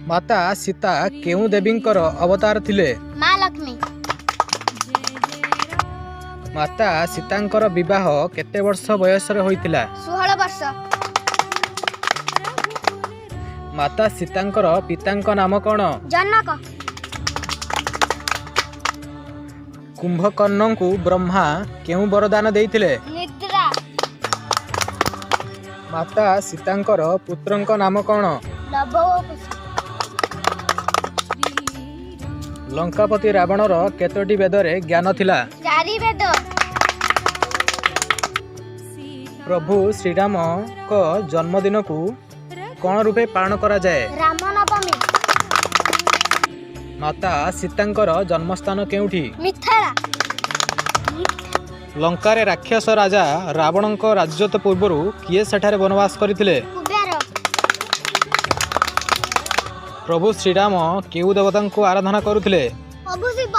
ମାତା ସୀତା କେଉଁ ଦେବୀଙ୍କର ଅବତାର ଥିଲେ? ମା ଲକ୍ଷ୍ମୀ। ମାତା ସୀତାଙ୍କର ବିବାହ କେତେ ବର୍ଷ ବୟସରେ ହୋଇଥିଲା? 16 ବର୍ଷ। ମାତା ସୀତାଙ୍କର ପିତାଙ୍କ ନାମ କ'ଣ? ଜନକ। କୁମ୍ଭକର୍ଣ୍ଣଙ୍କୁ ବ୍ରହ୍ମା କେଉଁ ବରଦାନ ଦେଇଥିଲେ? ନିଦ୍ରା। ମାତା ସୀତାଙ୍କର ପୁତ୍ରଙ୍କ ନାମ କ'ଣ? ଲବ ଓ କୁଶ। ଲଙ୍କାପତି ରାବଣର କେତୋଟି ବେଦରେ ଜ୍ଞାନ ଥିଲା? ଚାରି ବେଦ। ପ୍ରଭୁ ଶ୍ରୀରାମଙ୍କ ଜନ୍ମଦିନକୁ କ'ଣ ରୂପେ ପାଳନ କରାଯାଏ? ରାମ ନବମୀ। ମାତା ସୀତାଙ୍କର ଜନ୍ମସ୍ଥାନ କେଉଁଠି? ମିଥିଳା। ଲଙ୍କାରେ ରାକ୍ଷସ ରାଜା ରାବଣଙ୍କ ରାଜତ୍ୱ ପୂର୍ବରୁ କିଏ ସେଠାରେ ବନବାସ କରିଥିଲେ? କୁବେର। ପ୍ରଭୁ ଶ୍ରୀରାମ କେଉଁ ଦେବତାଙ୍କୁ ଆରାଧନା କରୁଥିଲେ? ପ୍ରଭୁ ଶିବ।